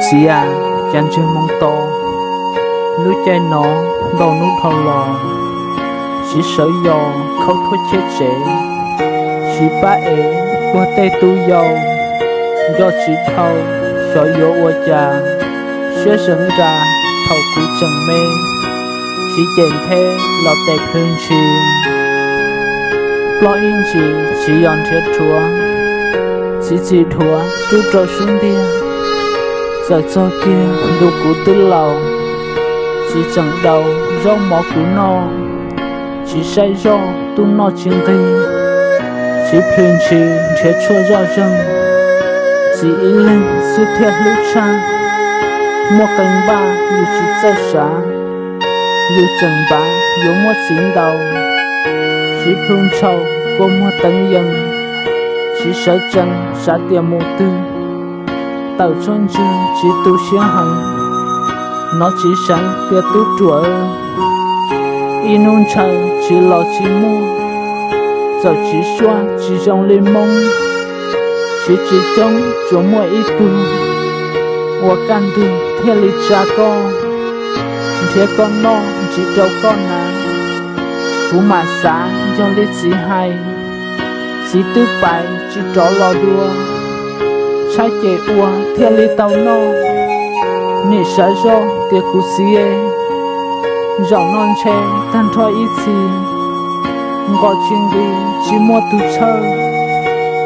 Txiv a, cas ntseg moo to, lub caij no ntau hnub dhau los, siv sawv yos khaub thuab cheb tsev, siv pab ev puag tej tub yau, nco tsis dhau xyov yuav ua cas, siab zeem nra thaum kuv tseem me, siv ces ntheb los tes plhws ntshis, ploj ib ntsis tsis yog nrhiav rhuav, txiv txim dhuav rub rau sub ntiag, txawm txog kiag ntu kuv twb laus, txiv tseem daus zaub mov kuv noj, tsis saib zoj tub noj tsis nqig, siv plhws ntshis nrhiav tshuaj zoj zeeg, txiv ib leeg xwb thiaj hlub tshaj, muaj qee npaj yus tsis txawj sav, yus tseem npav yuav muaj txiv ntaus, siv plhu ntshaus kua muag teev yees, siv sawv tsees xav tias mus twg, tawm tshuaj ntswg tsis tu siab heev, hnov tsis seev tias tub ruam, ib hnub ntshaw tsis los tsis muaj, txawm tsis suaj tsis zoo li Hmoob, siv tsis coob tsuas muaj ib tug, ua kaj ntug thiaj li tsa koj, nrhiav koj noj ntsis rau koj hnav, kuv mam xav yog li txiv hais, txiv twb pais tsis rov los dua, tshaib ces ua thiaj li tau noj, nim sawv zoj tias kuv txiv, zaum no ntshe tag nrho ib txhis, nqos tsis nqis tsis muaj tus txhawj,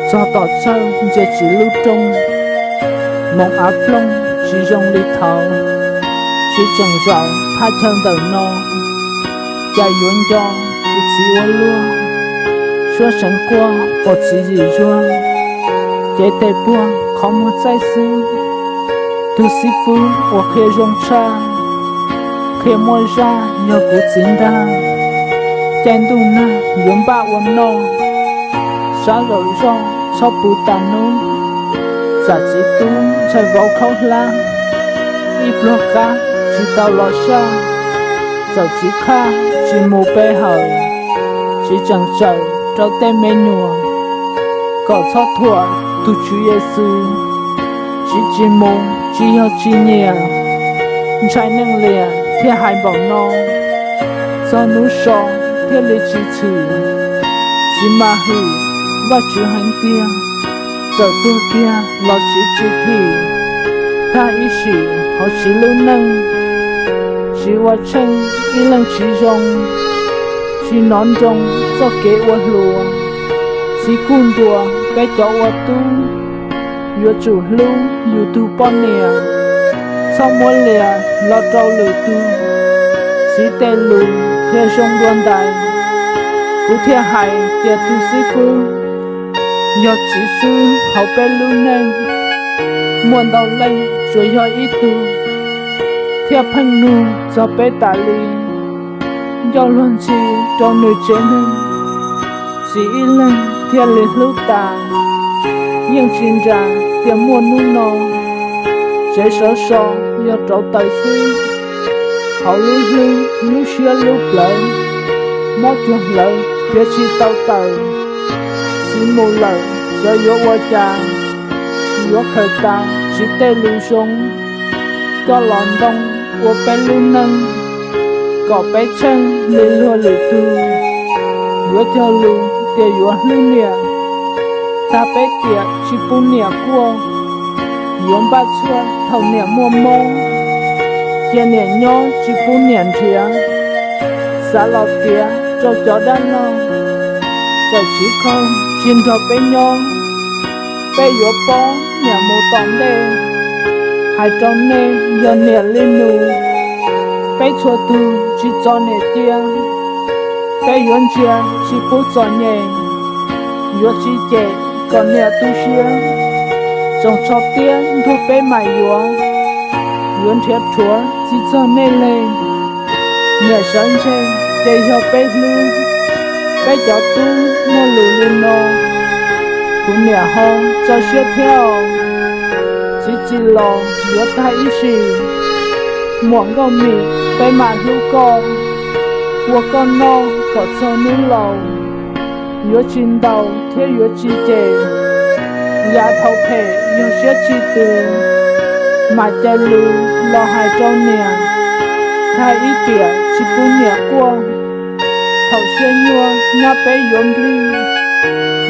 txog tom txawj ntsia tsis lub rooj, moos av ploog tsis zoo li thaud, tsis tseem zaum thaj chaw ntawm no, cas yuav nco kuv txiv ua luaj, suab seev quaj pom txiv yim zuag, cev tes puag qhov muag txaij xwb, tus xib fwb uas qhia zoo tshaj, qhia muaj zaj yog kuv txiv ntag, caij ntuj nag yuav npaj ua noj, sab zaum zog txhob pw tas hnub, tsam txiv tub ntshai vauv khaub hlab, ib pluag qab tsis tau los saj, txawm tsis qhaj tsis mus pe hawm, tsis tseem tsawm rau tej me nyuam, kom txhob thuam tus Tswv Yexus, tsis tsis mus tsis yog tsis nyiam, ntshai neej liam thiaj hais npaum no, txog hnub so thiaj li tsis txwm, tsis mas hwm Vajtswv heev tiag, txawm tuag kiag los tsis tsis thim, tag ib sim hauv tsis lub neej, tsis ua tsheej ib leej tsis zoo, tsis hnov nroo txoj kev ua hluas, txiv kuj ntuas peb cov ua tub, yuav tsum hlub yus tus poj niam, txhob muab lias los rau lwm tus, txiv tej lus qhia zoo dua ntais, kuv thiaj hais tias tus xib fwb, yog txiv xwb hauv peb lub neej, muaj ntau leej tsuas yog ib tug, thiaj pheej nug txog peb tas li, ncauj luag ntxhi rau nws tsev neeg, txiv ib leeg thiaj li hlub tas, yeej tsis nram tias muaj hnub no, tsev sov so yog rauv taws xwb, hauv lub hlwb lub siab lub plawv, mob cuag hlawv khiav tsis tau tawm, txiv mus lawm xyov yuav ua cas, yuav khaws tas txiv tej lus zoo, coj los ntoo ua peb lub neej, kom peb tsheej li luag lwm tus, yuav cog lus tias yuav hlub niam, tag peb tiam tsis pub niam quaj, yuav npaj txhua thaum niam muaj mob, cia niam nyob tsis pub niam nrhiav, xav los tiav rau cov dab laug, txawm tsis khoom tsis nrog peb nyob, peb yuav paub niam mus tom ntej, hais rau nej yog niam li nus, peb txhua tug tsis txo niam cia, peb yuav ntsia tsis pub txom nyem, yuav tsis cem kom niam tu siab, tsoos tsho tiab nrog peb mam yuav, yuav nrhiav rhuav tsis txog nej leeg, niam sawv ntseg ces yog peb hlub, peb cov tub muaj lus li no, kuv niam ho tso siab thiab os, txiv txim los yuav tag ib sim, muam nkauj mim peb mam hlub koj, ua koj noj kom txog hnub laus, yuav tsis ntaus thiab yuav tsis cem, yav thaum phem yog siab tsis tus, Mam cais lus los hais rau niam, tag ib tiam tsis pub niam quaj. Thaum siab nyuaj nyob peb yuav nplij,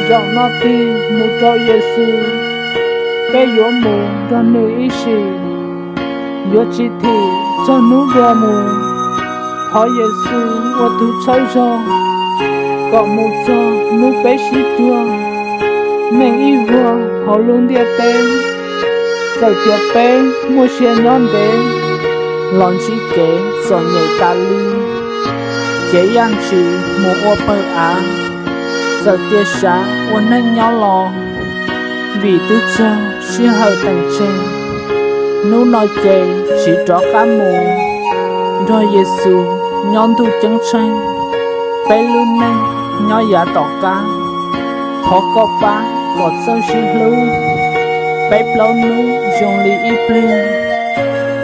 zaum no tig mus rau Yexus, peb yuav mus nrog nws ib sim, yuav tsis thim txog hnub dua mus. Thov Yexus ua tus txhawb zog, kom mus txog hnub peb sib cuag, neej ib vuag hauv lub ntiaj teb. Txawm tias peb muaj sia nyob ntev, los ntsib kev txom nyem tas li, kev yaj ntshis mus ua pawg av. Txawm tias sav ua neej nyob los, vim twb txog sij hawm teem tseg, hnub no ces tsis rov qab mus, nrog Yexus nyob ntuj ceeb tsheej. Peb lub neej nyob yav tom qab, thov koj pab kom txawj sib hlub. Peb plaub hnub zoo li ib pliag,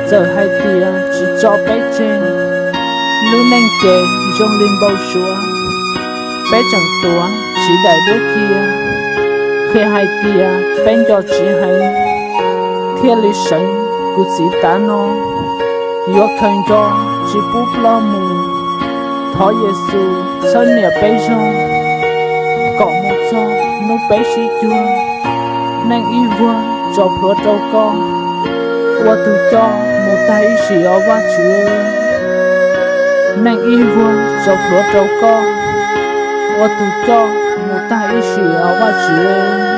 txawm hais tias tsis tso peb tseg, lub neej ces zoo li npau suav. Peb tseem tuav tsis daim duab cia, qhia hais tias peb nco tsis heev, thiaj li seev kuv txiv tav no, yuav khaws nco tsis pub ploj mus. Thov Yexus txhawb niam peb zog, kom mus txog hnub peb sib cuag, neej ib vuag tso plhuav rau koj, ua tus coj mus tag ib sim os Vajtswv. Neej ib vuag tso plhuav rau koj, ua tus coj mus tag ib sim os Vajtswv.